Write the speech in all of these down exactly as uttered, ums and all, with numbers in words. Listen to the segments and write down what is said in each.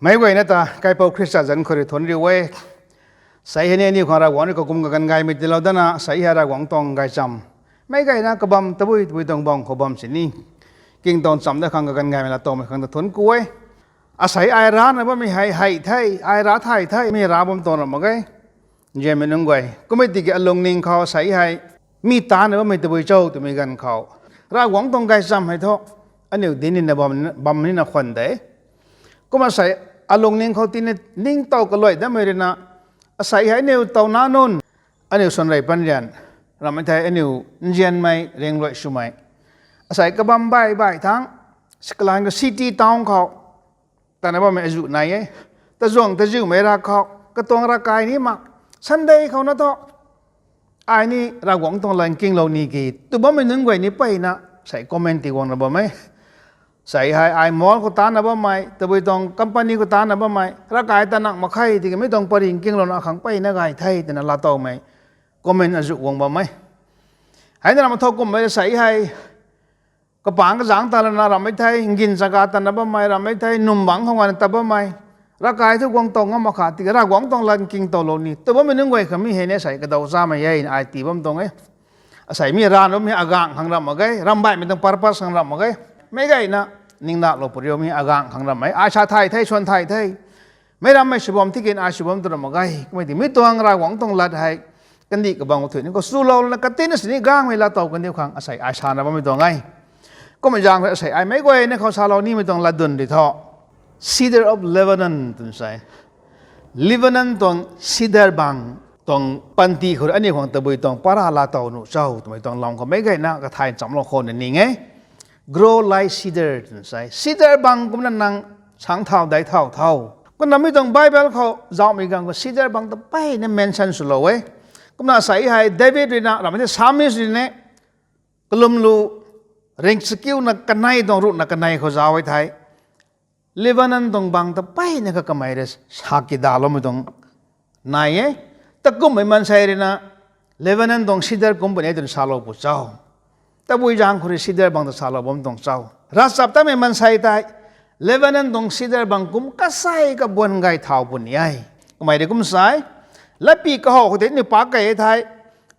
Meic guayna ta kaipouc Khrista zanc khou rui thuanc riu e. Sei hei ni aniu khang Ravguangc rui kakum kaganv gaymei tiilou dana, sei hei Ravguangc tuang gaychamv, meic guayna kabam tabui tabui tuang bam khou bam sini, king tuang chamv dat khang kaganv gaymei laatowmei khang ta thuanc ku e. Asei ai rana bammei hei hei the, ai ra thay the, mi ra bam tuang ra mak ge. Nzianmei nunc guay, kummei tiki alungning khou asei hei mi tana bammei tabui cho twmei ganv khou, Ravguangc tuang gaychamv hei thu aniu dinc nina bam, bam nina khwan de. Kumna asei alungning khou tina ningtow kaluai datmei ruina, asei hei aniu tow nac nunc, aniu swanrei pan rian, ramhmei thei aniu nzianmei ringruai swmei, asei kabam baih baih thangc, kalang ka city town khou tana bammei azuh nai e. Tazuang taziumei ra khou, katuang ravkai ni mak, Sunday khou na thu ai ni Ravguangc tuang lat nkinglou ni ki tw bammei nunc guay ni mpeyna sei comment tiguang na bam e. Sei hei ai mall khou tana bammei, tabui tuang company khou tana bammei, ravkai ta nang mak khe, tiki mi tuang pary nkinglouna khang mpeyna gay the twna laatowmei comment azuh guang bam e. Heina ramh thou kumhmei sei hei kapangc kazangc ta lana ramhmei thei, ngin chaga tana bammei, ramhmei thei, num bangc khou ngana ta bammei, ravkai thu guang tow ngam mak kha, tiki Ravguangc tuang lat nkingtowlou ni tw bammei nunc guay kha mi hei ni sei kadaw chamei e na ai tii bam tuang e. Asei mi rana bammei agang khang ramh mak ge, ramh baihmei tuang purpose khang ramh mak ge. Meic guayna ningnahlou pariumei agang khang ramh e, ai sa thay the, swan thay the. Meic rammei sw bam tiki ai sw bam tw ramh mak ge. Kummei ti mi tuang Ravguangc tuang lat hei kandih kabam kathuina khou swlouna katina sini gangmei laatow kandiu khang asei ai sana bammei tuang e. Kummei zaeng khou asei ai meic guayna khou salou nimei tuang latdyn di thu, cedar of Lebanon twna sa e. Lebanon tuang cedar bang tuang panty khou rui aniu khang tabui tuang para laatow nuh cho twmei tuang lam khou meic guayna kathay nchamlou khou na ning e. Grow like cedar twna sa e. Cedar bang kumna nang sangc thau daic thau tho. Kumna mi tuang Bible khou zauhmei ganv khou cedar bang ta mpeyna mention swlou e. Kumna asei hei David ruina, ramhmei thei Psalmist rui ni, kalum lu ringckiuna kanei tuang ruhna kanei khou zauc e thei, Lebanon tuang bang ta mpeyna kha kamei rui sa kidaloumei tuang nai e. Takumhmei maansei ruina Lebanon tuang cedar kum puni e twna salou pu cho? Tabui zaeng khou rui cedar bang ta salou bam tuang cho? Ravchaptatmei maansei tei Lebanon tuang cedar bang kum kasei kabuan gay thau puni e. Kamei rui kum sa e, latpy kahow khou tei aniu pak key e thei,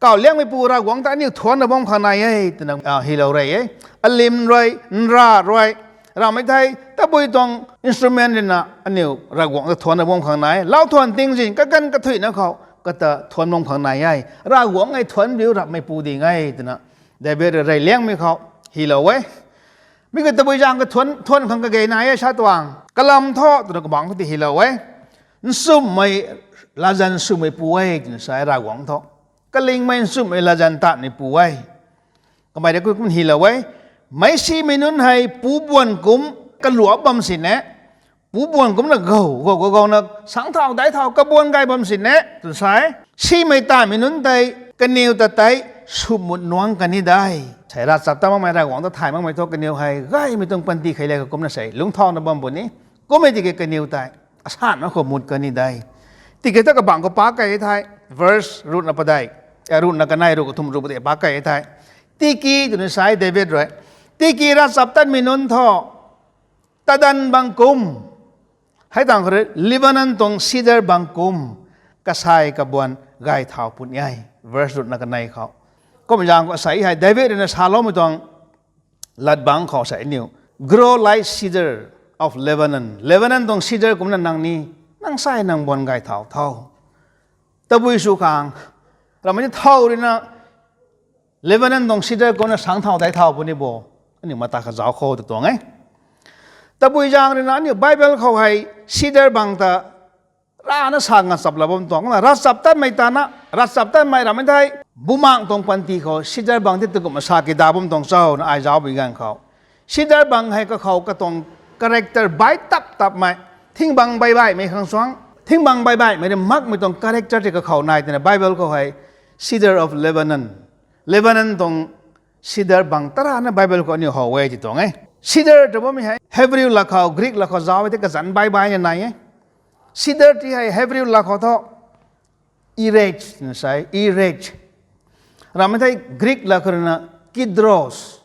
kawliangmeipu Ravguangc ta aniu thuanna bam khang nai e twna, ah, hylou rey e. Alim rui, nra rui, ramhmei thei tabui tuang instrument ruina aniu Ravguangc ta thuanna bam khang nai e. Lau thuan tingzin kaganv kathuicna khou kata thuan bam khang nai e. Ravguangc hei thuanc riu rapmeipu ding e twna David rui reyliangmei khou hylou e. Mi khou tabui zaeng kathuan, thuan khang kagay nai e sa tuang. Kalam thu twna kabangc khou ti hylou e. Nchumhmei latzan swmeipu e twna sa e Ravguangc thu. Kalingmei nchumhmei latzan tatmeipu e. Kamei rui kum hylou e. Meicsimei nunc hei pubuan kum kaluap bam sini, pubuan kumna gou, gou, gou, gouna sangc thau, daic thau, kabuan gay bam sini twna sa e. Simei taimei nunc tei kaniw ta tei swmut nuangc kan ni de. Sei ravchaptat makmei, Ravguangc ta thay makmei thu kaniw hei gaymei tuang panty khei le kha kumna sei lungcthauna bam puni. Kummei tiki kaniw tei asanna khou mut kan ni de. Tiki thu kabangc khou pak key e thei, verse ruhna padeih, eh, ruhna kanei, ruh kathumh, ruh padeih pak key e thei, tiki twna sa e David rui, tiki ravchaptatmei nunc thu tadanv bang kum, hei tang khou rui Lebanon tuang cedar bang kum kasei kabuan gay thau puni e. Verse ruhna kanei khou, kum zaeng khou asei hei David ruina saloumei tuang lat bangc khou sei aniu, grow like cedar of Lebanon, Lebanon tuang cedar kumna nang ni, nang sei nang buan gay thau tho. Tabui sw khang, ramhmei thau ruina Lebanon tuang cedar kumna sangc thau daic thau puni bo? Aniu mata kha zauc khou ta tuang e. Tabui zaeng ruina aniu Bible khou hei cedar bang ta rana sa nganvchap la bam tuang na, ravchaptatmei tana, ravchaptatmei ramhmei thei, bumaengc tuang panty khou cedar bang tei takumhna sa kida bam tuang cho na ai zaucpui ganv khou, cedar bang hei kakhou katuang character baih tap tapmei, thingbang baih baihmei khang suang, thingbang baih baihmei rui makmei tuang character tei kakhou nai twna Bible khou hei cedar of Lebanon, Lebanon tuang cedar bang tarana Bible khou aniu how e ti tuang e. Cedar tw bammei hei Hebrew lat khou, Greek lat khou zauc e tei kazanc baih baihna nai e. Cedar ti hei Hebrew lat khou thu irex twna sa e, irex. Ramhmei thei Greek lat khou ruina kidros.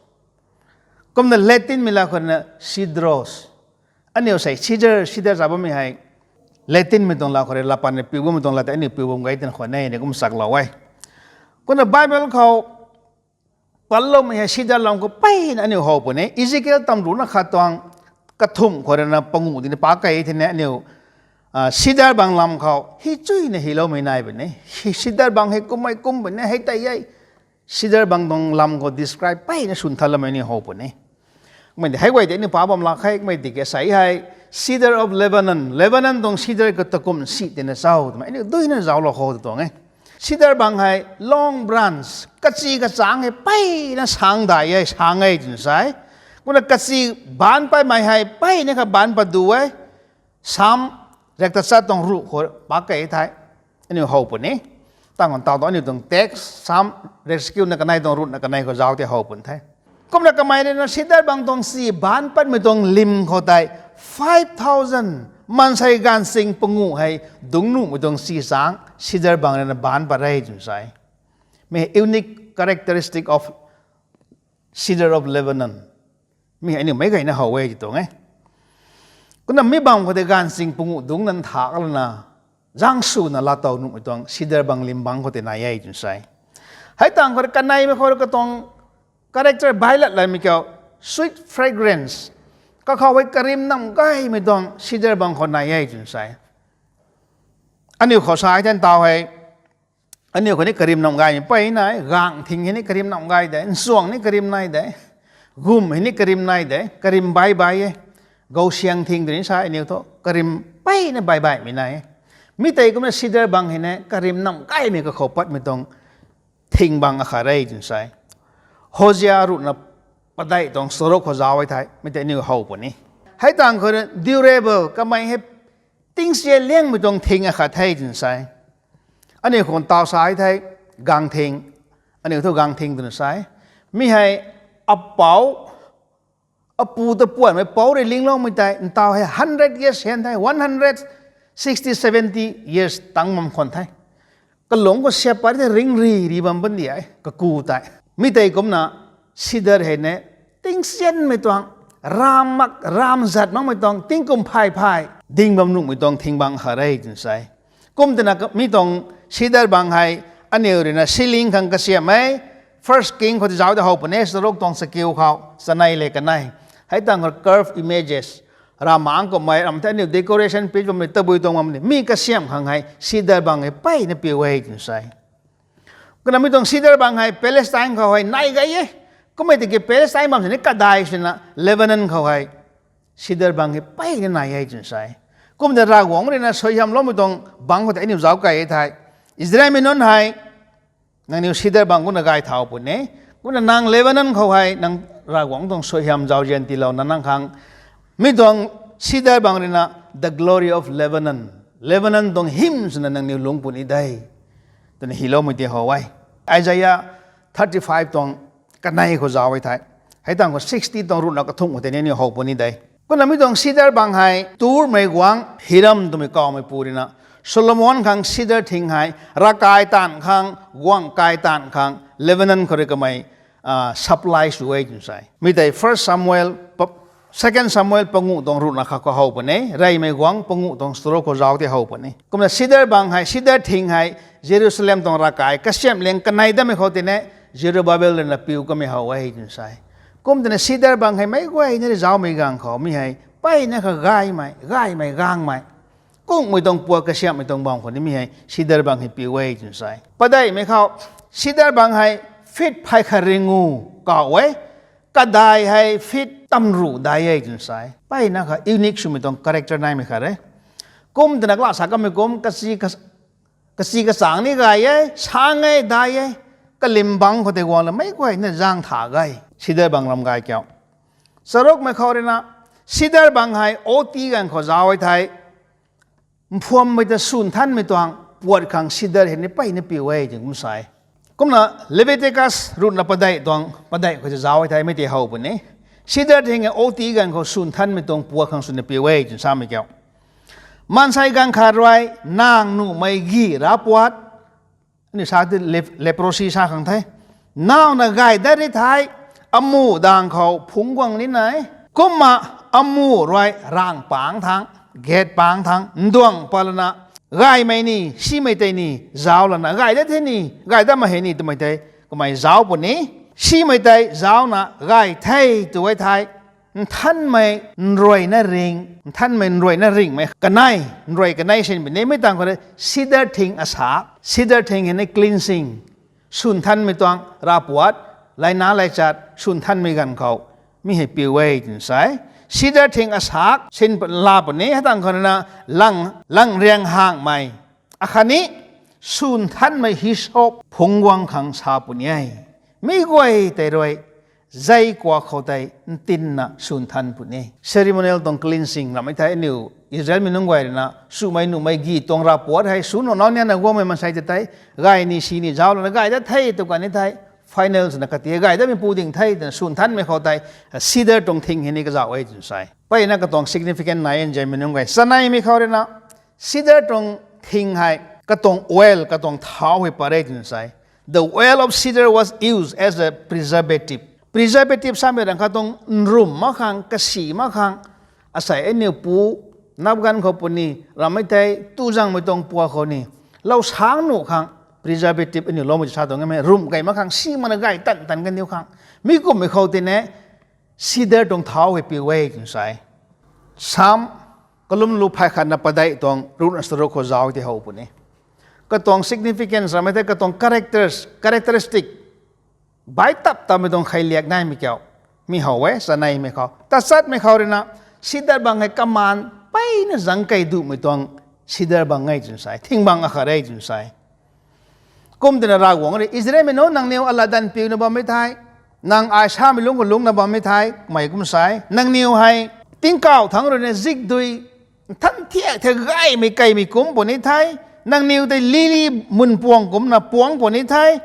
Kumna Latinmei lat khou ruina sidros. Aniu sei cedar, cedar sa bammei hei Latinmei tuang lat khou rui, latpanna piu bammei tuang lat tei aniu piu bam gay twna khwan e ni kum chaklou e. Kumna Bible khou panloumei hei cedar lam khou mpeyna aniu how puni. Ezekiel tam ruhna khat tuang kathumh khou ruina panguh dina pa key thei ni aniu cedar bang lam khou hi chuyna hyloumei nai puni. Cedar bang hei kummei kum puni, hei tei e. Cedar bang tuang lam khou describe mpeyna swn thalamei aniu how puni. Kumei di hei guay tei aniu pa bam lak khe, kumei di ke sei hei Cedar of Lebanon, Lebanon tuang cedar kata kum si tina cho twmei aniu duina zauclou khou tuang e. Cedar bang hei long branch, kachi kachang hei mpeyna sang dai e, sang e twna sa e. Kumna kachi baanc patmei hei mpeyna kha baanc pat du e. Sam riak tachat tuang ruh khou pa key thei aniu how puni. Tang khou taw tuang aniu tuang text, Sam riak chakiuna kanei tuang ruhna kanei khou zauc tei how pun the. Kumna kamei ruina cedar bang tuang si baanc patmei tuang lim khou tei five thousand maansei gaanvching panguh hei dungc nuhmei tuang si chang cedar bang ruina baanc pat re twna sa e. Mi unique characteristic of cedar of Lebanon. Mi hei aniu meic gayna how e ti tuang e. Kumna mi bam khou tei gaanvching panguh dungc nan tha kalana zaeng swna laatow nuhmei tuang cedar bang lim bang khou tei nai e twna sa e. Hei tang khou rui kaneimei khou rui katuang character bailat laymei kiu, sweet fragrance, kakhou hei karim nam gaymei tuang cedar bang khou nai e twna sa e. Aniu khou sa thei taw hei aniu khou ni karim nam gaymei mpey nai, gaeng thing hei ni karim nam gay de, nchuang ni karim nai de, gum hei ni karim nai de, karim bai bai e. Gausiang thing tw ni sa aniu thu karim mpeyna bai baihmei nai e. Mi tei kumna cedar bang hei ni karim nam gaymei kakhou patmei tuang thing bang akhat re twna sa e. Hosea ruhna padeih tuang charuk khou zauc e thei mi tei aniu how puni. Hei tang khou rui durable, kamei hei tingsian liangmei tuang thing akhat the twna sa e. Aniu khou taw sa thei gaeng thing, aniu thu gaeng thing twna sa e. Mi hei apou, apu ta puanmei pou rui lingloumei tei ntaw hei hundred years hen the, one hundred sixty, seventy years tang bam khwan the. Kalung khou siap pat the, ringri ri bam bam di e kaku tei. Mi tei kumna cedar hei ni tingsianmei tuang, ram mak ram zat makmei tuang, tingkum phay phay ding bam nuhmei tuang thing bang akhat re twna sa e. Kum twna mi tuang cedar bang hei aniu ruina ceiling khang kasiamh e. First King khou tei zauc tei how puni, charuk tuang chakiu khou chanei le kanei. Hei tang khou curve images, ramang kummei ram the aniu decoration piece bammei tabui tuang bam ni, mi kasiamh khang hei cedar bang hei mpeyna piu e twna sa e. Kumna mi tuang cedar bang hei Palestine khou hei nai gay e. Kummei tiki Palestine bam sini kadai swna Lebanon khou hei cedar bang hei mpeyna nai e twna sa e. Kum tei Ravguangc ruina suaihiamloumei tuang bang khou tei aniu zauc key e thei, Israelmei nunc hei nangniw cedar bang kumna gay thau puni, kumna nang Lebanon khou hei nang Ravguangc tuang suaihiam zauzian tiilouna nang khang mi tuang cedar bang ruina the glory of Lebanon, Lebanon tuang hym swna nangniw lungc puni de twna hyloumei tei how e. Isaiah thirty five tuang kanei khou zauc e thei, hei tang khou sixty tuang ruhna kathumh khou tei ni aniu how puni de. Kumna mi tuang cedar bang hei Turmei guangc Hiram twmei kawmeipu ruina Solomon khang cedar thing hei ravkai taanv khang, guangc kai taanv khang Lebanon khou rui kamei supply sw e twna sa e. Mi tei First Samuel, Second Samuel panguh tuang ruhna khat khou how puni, reymei guangc panguh tuang charuk khou zauc tei how puni. Kumna cedar bang hei, cedar thing hei Jerusalem tuang ravkai kasiamh liang kanei datmei khou tei ni Zerubbabel ruina piu kamei how e twna sa e. Kum twna cedar bang hei meic guayna rui zaucmei gaeng khou mi hei mpeyna kha gaymei, gaymei gangmei, kungmei tuang puat kasiamhmei tuang bam khou ni mi hei cedar bang hei piu e twna sa e. Padeihmei khou cedar bang hei feet phay khat ringu kau e, kadai hei feet tamruh dai e twna sa e. Mpeyna kha unique swmei tuang character naimei khat e. Kum twna kala sa kamei kum, kachi kachang ni gay e, sang e, dai e, kalim bang khou tei guang la meic guayna zaeng tha gay cedar bang ram gay kiu. Charukmei khou ruina cedar bang hei oti gaeng khou zauc e thei, mphuammei ta swn thanmei tuang puat khang cedar hei ni mpeyna piu e twna kum sa e. Kumna Leviticus ruhna padeih tuang padeih khou tei zauc e thei mi tei how puni, cedar thing hei oti gaeng khou swn thanmei tuang puat khang swna piu e twna samei kiu. Maansei gaanv khat rui nang nuhmei gi rav puat, aniu sa ti leprosy sa khang the, nawna gay dat ri thei, amuh dang khou phungc guang ni nai. Kumna Amu rui rang pang thang, gate pang thang, nduang pa lana, gaymei ni, simei tei ni, zauc lana, gay dat the ni, gay dat mak hei ni, twmei tei, kamei zauc puni, simei tei zaucna, gay the tw e thei, nthanmei nruina ring, nthanmei nruina ringmei kanei, nrui kanei sin puni, mi tang khou rui, cedar thing asak, cedar thing hei ni cleansing, swn nthanmei tuang ravpuat, laina laichat, swn nthanmei ganv khou, mi hei piu e twna sa e. Cedar thing asak, sin la puni, hei tang khou rui na, lang, lang riang hangmei. Akhatni, swn nthanmei hyssop phungc guang khang sa puni e. Mi guay tei rui, zei kuak khou tei ntinna swn nthan puni e. Ceremonial tuang cleansing ramei thei aniu Israelmei nunc guay rui na, swmei nuhmei gi tuang ravpuat hei, swn nuh nau nianna guangmei maansei tei tei, gay ni si ni zauc lana gay dat the tw kan ni thei, final swna kati gay datmei pu ding the twna swn nthanmei khou tei, cedar tuang thing hei ni kazauh e twna sa e. Mpeyna katuang significant nai e nzianmei nunc guay. Chaneimei khou rui na, cedar tuang thing hei, katuang oil, katuang thau hei pat e twna sa e. The oil of cedar was used as a preservative. Preservative samei rang kha tuang nrumh mak khang, kasi mak khang, asei aniu pu, nap ganv khou puni, ramei tei, tuzangmei tuang pua khou ni, lou sang nuh khang, preservative aniu loumei sa tuang e, rumh gay mak khang, si makna gay tan tan kaniw khang. Mi kumhmei khou tei ni, cedar tuang thau hei piu e twna sa e. Sam, kalum lu phay khatna padeih tuang, ruhna charuk khou zauc tei how puni. Katuang significance ramei tei katuang characters, characteristic, bai tap tapmei tuang kheiliak naimei kiu. Mi how e, chaneimei khou. Tachatmei khou rui na, cedar bang hei kamaan, mpeyna zangc kei duhmei tuang, cedar bang e twna sa e. Thing bang akhat e twna sa e. Kum twna Ravguangc rui, Israelmei nunc nangniw alatdanv piuna bammei thei, nang ai samei lungc khou lungcna bammei thei, kamei kum sa e. Nangniw hei, tingkauh thangc rui na zikdui, nthan thiak the gaymei keimei kumc puni the, nangniw tei lily mun puang kumcna puangc puni the,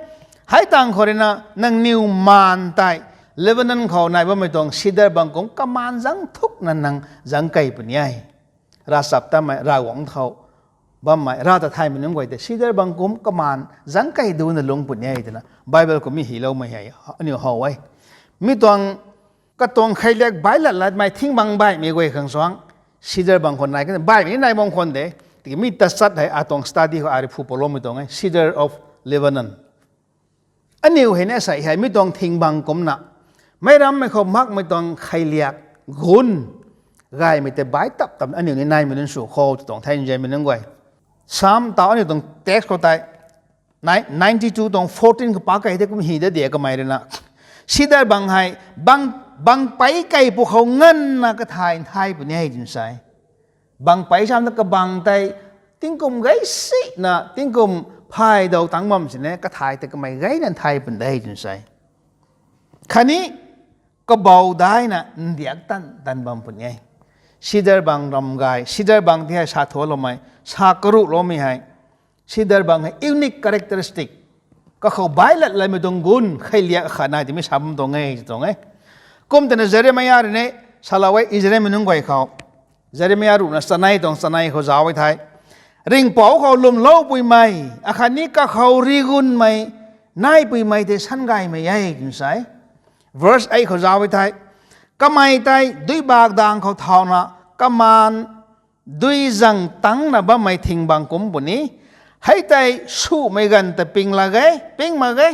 hei tang khou rui na nangniw maan tei, Lebanon khou nai bammei tuang cedar bang kumc kamaan zangc thukna nang zangc kei puni e. Ravchaptatmei, Ravguangc khou bammei, rav ta thaymei nunc guay tei, cedar bang kumc kamaan zangc kei duna lungc puni e twna, Bible khou mi hyloumei hei, aniu how e. Mi tuang, katuang kheiliak bai lat latmei thing bang baihmei guay khang suang, cedar bang khou nai kan, baihmei nai bam khwan de, tiki mi tachat hei atuang study khou ai rui phu paloumei tuang e, cedar of Lebanon. Aniu hei ni asei hei mi tuang thing bang kumcna, meic rammei khou makmei tuang kheiliak, gun, gaymei tei bai tap tap aniu ni naimei nunc sw khou tw tuang the nzianmei nunc guay. Sam tau aniu tuang text khou tei, ninety-two tuang fourteen khou pa kei tei kum hy dat de kamei rui na. Cedar bang hei, bang, bang pei kei pwkhou nganvna kathay nthai puni e twna sa e. Bang pei sam ta kabang tei, tingkum gay sina, tingkum phay daw tangc bam sini, kathay tei kamei gayna nthai pun de twna sa e. Khatni, kabou daina ndiak tan tan bam puni e. Cedar bang ram gay, cedar bang ti hei sa thualoumei, sa karuhloumei hei. Cedar bang hei unique characteristic. Kakhou bai lat latmei tuang gun, kheiliak akhat nai timi sa bam tuang e, tuang e. Kum twna Jeremiah rui ni, salou e Israelmei nunc guay khou. Jeremiah ruhna chanei tuang chanei khou zauc e thei. Ringhpouc khou lwmlou puimei, akhatni kakhou rigunmei, nai puimei tei sangaymei e twna sa e. Verse eight khou zauc e thei. Kamei tei duibak dang khou thauna, kamaan dui zang tangcna bammei thing bang kumc puni, hei tei sumei ganv ta ping lak e, ping mak e,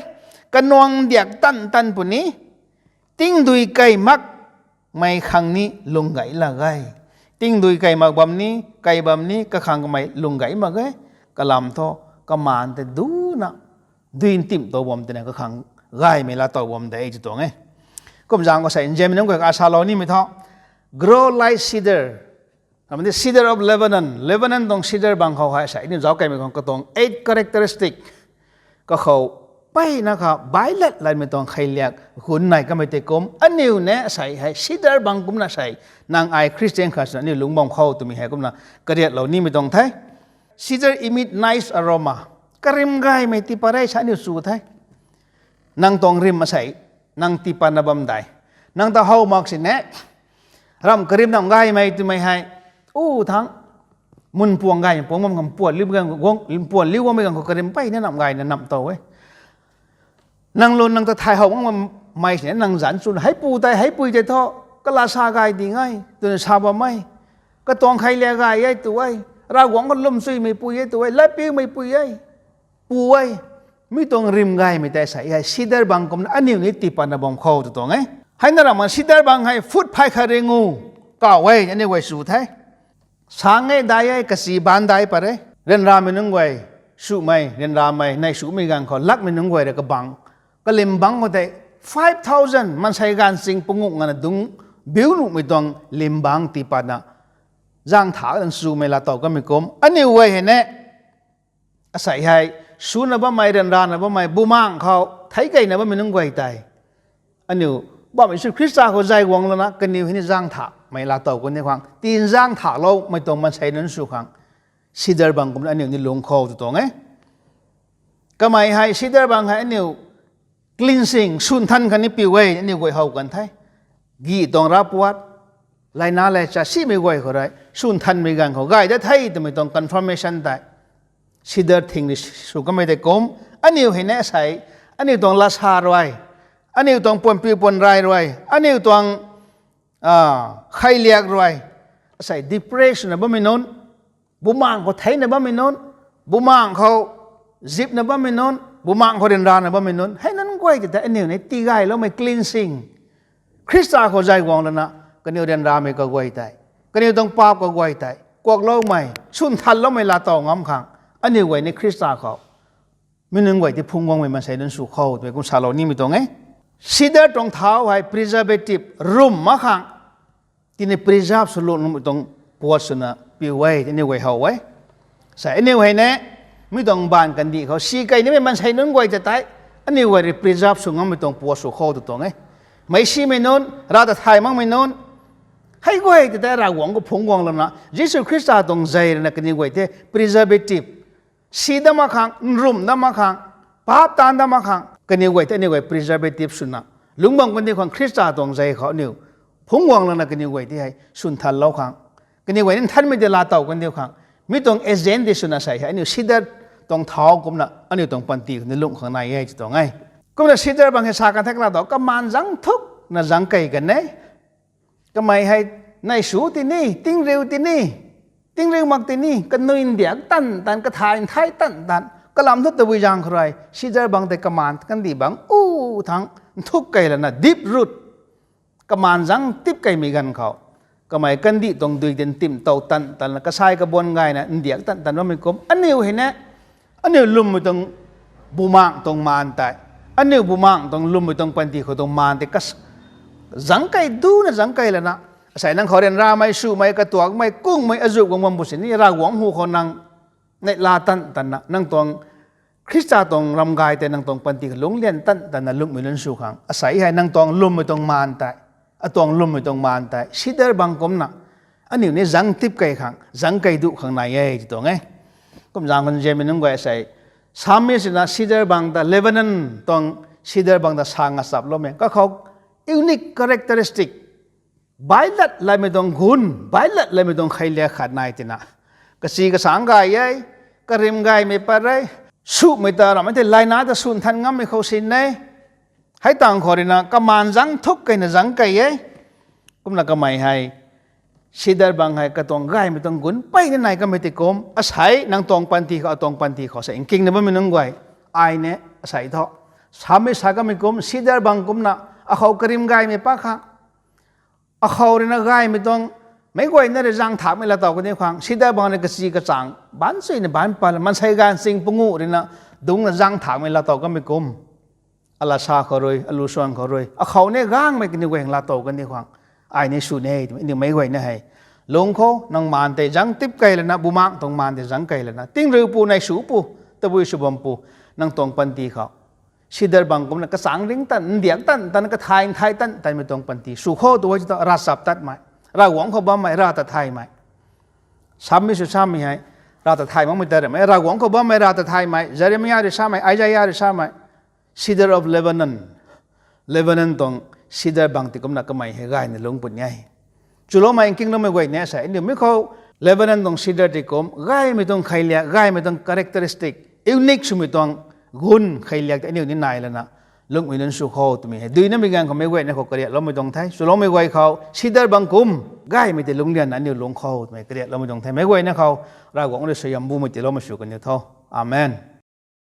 kanuang ndiak tan tan puni, tingdui kei makmei khang ni lung gay lak e. Tingdui kei mak bam ni, kei bam ni, kakhang kamei lung gay mak e, kalam thu, kamaan tei duna, dui ntimh tow bam twna kakhang gaymei laa tow bam de tw tuang e. Kum zaeng khou sei, nzianmei nunc guay ka salou nimei thu, grow like cedar, kamei ti cedar of Lebanon, Lebanon tuang cedar bang khou hei sei, aniu zauc keymei khang katuang eight characteristic, kakhou, mpeyna kha, bai lat latmei tuang kheiliak, gun nai kamei tei kum, aniu ni sei hei, cedar bang kumcna sei, nang ai Christian khat swna aniu lungc bam khou twmei hei kumna, kariatlou nimei tuang the. Cedar emit nice aroma. Karim gaymei tiipat rey sa aniu chu the. Nang tuang rim asei, nang tiipatna bam dei. Nang ta how mak sini, ramh karim nam gaymei twmei hei, u thangc, mun puang gaymei puang bam khang puan liu guang, puan liu guangmei ganv khou karim mpeyna nam gayna nam tow e. Nang lun nang ta thay how ngam mei sini nang zanc chwn heipu tei, heipui tei thu, Kala sa gay ding e twna sa bam e. Katuang kheiliak gay e tu e. Ravguangc khou lwmchuimei pui e tu e. Latpiumei pui e. Pu e. Mi tuang rim gaymei tei sa hei cedar bang kumna aniu ni tii patna bam khou tw tuang e. Hei na ramna cedar bang hei foot phay khat ringu kau e aniu guay sw the. Sang e, dai e, kasi baanc dai pat e. Ryanramei nunc guay, swmei, ryanramei, nei swmei ganv khou lakmei nunc guay rui kabang, kalim bangc khou tei five thousand maansei gaanv ching panguh ngana dungc biu nuhmei tuang lim bangc tii patna zaeng tha nang swmei laatow kamei kum aniu guay hei ne. Asei hei, swna bammei, ryanrana bammei, bumaengh khou theic keyna bammei nunc guay tei aniu bam Jisu Khrista khou zay guang lana kaniw hei ni zaeng thamei laatow kan ni khang, tin zaeng thaloumei tuang maansei nunc sw khang, cedar bang kumna aniu ni lungc khou tw tuang e. Kamei hei cedar bang hei aniu cleansing, swn than khatni piu e aniu guay how kan the. Gih tuang ravpuat, laina le cha simei guay khou rui swn thanmei ganv khou gay dat the twmei tuang confirmation tei cedar thing rui sw kamei tei kum, aniu hei ne asei, aniu tuang lasa rui, aniu tuang puanpiu puanrey rui, aniu tuang kheiliak rui, asei depressed na bammei nunc, bumaengh khou theina bammei nunc, bumaengh khou zipna bammei nunc, bumaengh khou ryanrana bammei nunc, hei nunc guay tei tei aniu ni tii gayloumei cleansing, Khrista khou zay guang lana kaniw ryanramei kaguay tei, kaniw tuang paap kaguay tei kuakloumei, swn thanloumei laatow ngam khang, aniu guay ni Khrista khou mi nunc guay tei phungc guangmei maansei nunc sw khou twmei kum salou nimei tuang e. Cedar tuang thau hei preservative, rum mak khang, tini preserve sw lungmei tuang puat swna piu e, tini guay how e. Sa aniu hei ne, mi tuang baanv kandih khou si key nimei maansei nunc guay ta tei, aniu guay rui preserve sw ngammei tuang puat sw khou tw tuang e. Meic simei nunc, rav ta thay makmei nunc, hei guay ta tei Ravguangc khou phungc guang lana Jisu Khrista tuang zei rui na kaniw guay tei preservative, si dat mak khang, nrumh dat mak khang, paap taanv dat mak khang kaniw guay tei aniu guay preservative swna lungc bam kandiu khang, Khrista tuang zei khou aniu phungc guang lana kaniw guay tei hei swn thanlou khang, kaniw guay ni nthanmei tei laatow kandiu khang, mi tuang agent tei swna sei hei aniu cedar tuang thau kumna aniu tuang panty khou ni lungh khang nai e tw tuang e. Kumna cedar bang hei sa kan the kala tu, kamaan zangc thukna zangc key kan e. Kamei hei nei sw tini, tingriu tini, tingriu mak tini, kanui ndiak tan tan, kathay nthai tan tan, kalam thu tabui zaeng khou rui cedar bang tei kamaan kandih bang u thangc nthuk key lana deep root, kamaan zangc tip keymei ganv khou, kamei kandih tuang dui tei ntim tow tan tan la, kasai kabuan gayna ndiak tan tan bammei kum aniu hei ne, aniu lwmmei tuang, bumaengh tuang maan tei, aniu bumaengh tuang lwmmei tuang panty khou tuang maan tei kas, zangc key duna zangc key lana, asei nang khou ryanramei, swmei, katuakmei, kungmei, azuh guang bam bu sini Ravguangc hu khou nang neihla tan tanna nang tuang Khrista tuang ram gay tei nang tuang panty khou lungc lian tan tanna lungcmei nunc sw khang, asei hei nang tuang lwmmei tuang maan tei, atuang lwmmei tuang maan tei cedar bang kumna aniu ni zangc tip key khang, zangc key duh khang nai e tw tuang e. Kum zaeng khou nzianmei nunc guay sei, Psalmist na cedar bang ta, Lebanon tuang cedar bang ta sa ngachaploumei kakhou unique characteristic, bailat laymei tuang gun, bailat laymei tuang kheiliak khat nai tina, kachi kasang gay e, karim gaymei pat e, swmei ta ramei tei laina ta swn than ngammei khou sin e. Hei tangv khou rui na kamaan zangc thuk keyna zangc key e. Kumna kamei hei cedar bang hei katuang gaymei tuang gun peyna nai kamei tei kum, asei nang tuang panty khou, atuang panty khou sei nkingna bammei nunc guay, ai ne, asei thu, Psalmist sa kamei kum cedar bang kumna akhou karim gaymei pat khang, akhou rui na gaymei tuang, meic guayna rui zaeng thamei laatow kandiu khang, cedar bang rui kachi kachang baanc chuina baanc pat la, maansei gaanv ching panguh rui na dungcna zaeng thamei laatow kamei kum, alasa khou rui, alu suan khou rui akhou ni gaengmei kaniw guay laatow kandiu khang, ai ni sw ne twmei aniu meic guayna hei lungc khou, nang maan tei zangc tip key lana, bumaengh tuang maan tei zangc key lana, tingriu pu, nei sw pu, tabui sw bam pu, nang tuang panty khou cedar bang kumna kachang ring tan, ndiak tan tan, kathay nthai tan tanmei tuang panty sw khou tu e ta, ravchaptatmei, Ravguangc khou bammei, rav ta thaymei, Psalmist sw samei hei, rav ta thay makmei ta ramei, Ravguangc khou bammei, rav ta thaymei, Jeremiah rui samei, Isaiah rui samei, cedar of Lebanon, Lebanon tuang cedar bang tei kumna kamei hei gayna lungc puni e. Chuloumei nkingloumei guay ni sei, aniu mi khou Lebanon tuang cedar tei kum gaymei tuang kheiliak, gaymei tuang characteristic, unique swmei tuang gun kheiliak tei aniu ni nai lana lungmei lun sw khou twmei hei duinamei ganv khou meic guayna khou kariatloumei tuang the. Swloumei guay khou sidar bang kum gaymei tei lungclianna aniu lung khou twmei kariatloumei tuang the. Meic guayna khou Ravguangc rui suaihiam bumei tiiloumei sw kaniw tho. Amen.